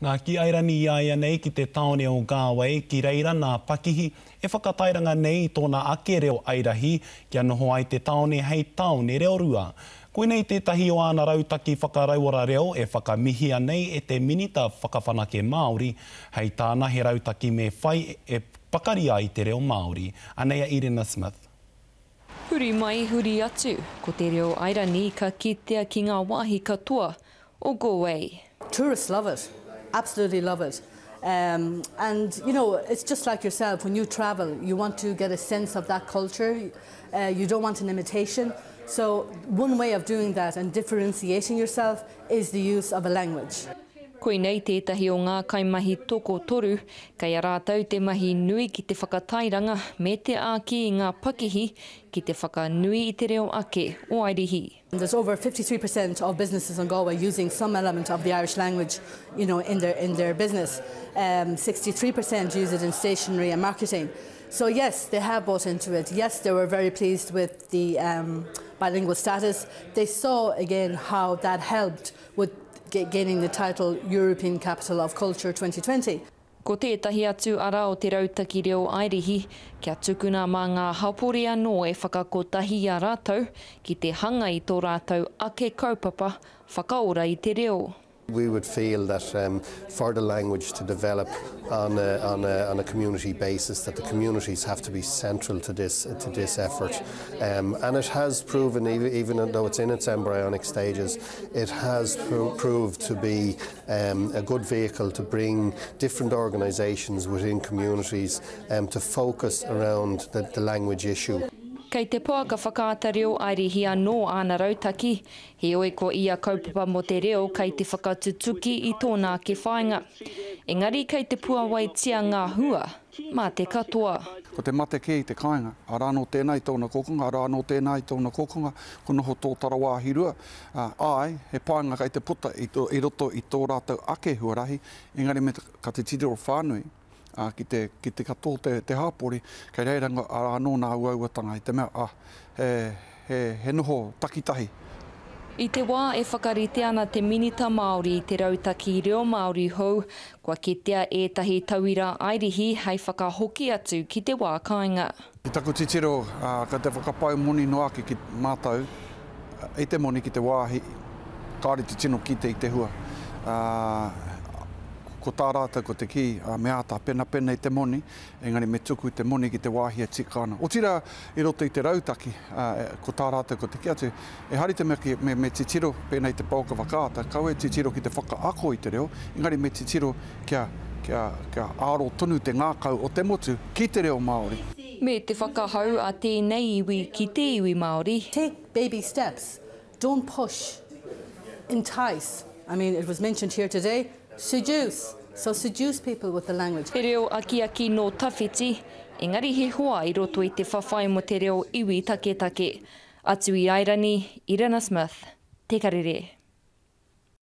Nā, ki Airani i a ia nei ki te tāone o Galway, ki reira nā Pakihi e whakatairanga nei i tōna ake reo Airahi kia noho ai te tāone hei tāone reorua. Koinei tētahi o āna rautaki whakarauora reo e whakamihia nei e te Minita Whakawhanake Māori, hei tāna he rautaki me whai e pakari ai te reo Māori. Anei a Irena Smith. Huri mai, huri atu, ko te reo Airani ka kitea ki ngā wāhi katoa o Galway. Tourists love it, absolutely love it. Um, and, you know, it's just like yourself, when you travel, you want to get a sense of that culture. Uh, you don't want an imitation. So one way of doing that and differentiating yourself is the use of a language. Koinei tētahi o ngā kaimahi tokotoru, kei a rātou te mahi nui ki te whakatairanga me te āki i ngā pakihi ki te whakanui i te reo ake o Airihi. There's over 53% of businesses in Galway using some element of the Irish language, you know, in their, in their business. Um, 63% use it in stationery and marketing. So yes, they have bought into it. Yes, they were very pleased with the um, bilingual status. They saw again how that helped with gaining the title European Capital of Culture 2020. Ko tētahi atu ara o te rautaki reo Airihi, kia tukuna mā ngā hapori anō e whakakotahi i a rātou ki te hanga i tō rātou ake kaupapa whakaora i te reo. We would feel that um, for the language to develop on a, on, a, on a community basis, that the communities have to be central to this, to this effort. Um, and it has proven, even, even though it's in its embryonic stages, it has pro proved to be um, a good vehicle to bring different organisations within communities um, to focus around the, the language issue. Kei te poaka whakaata reo Airihi anō āna rautaki, heoi ko ia kaupapa mō te reo kei te whakatutuki i tōna ake whāinga. Engari kei te puawaitia ngā hua mā te katoa. Ko te mate kē i te kāinga, arā anō tēnā i tōna kokonga, arā anō tēnā i tōna kokonga, ko noho tōtara wāhi rua, ā, āe, he painga kei te puta i, i roto i tō rātou ake huarahi, engari me ka te titiro whānui, ā, ki te, ki te katoa o te, te hāpori, kei reira ngā, arā anō nā uauatanga i te mea, ā, he, he, he noho takitahi. I te wā e whakarite ana te Minita Māori i te rautaki reo Māori hou, kua kitea ētahi tauira Airihi hei whakahoki atu ki te wā kāinga. Ki taku titiro, ā, kei te whakapau moni noa ake ki mātou i te moni ki te wāhi kāore te tino kite i te hua. Ā, ko tā rātou ko te kī, ā, me āta penapena i te moni, engari me tuku te moni ki te wāhi e tika ana. Otirā, i roto i te rautaki, ā, ko tā rātou ko te kī atu, ehara i te mea ki, me, me titiro pēnei te pouaka whakaata, kaua e titiro ki te whakaako i te reo, engari me titiro kia, kia, kia aro tonu te ngākau o te motu ki te reo Māori. Me te whakahau a tēnei iwi ki te iwi Māori. Take baby steps, don't push, entice, I mean it was mentioned here today, seduce, so seduce people with the language. He reo akiaki nō tawhiti, engari he hoa i roto i te whawhai mō te reo iwi taketake. Atu i Airani, Irena Smith, Te Karere.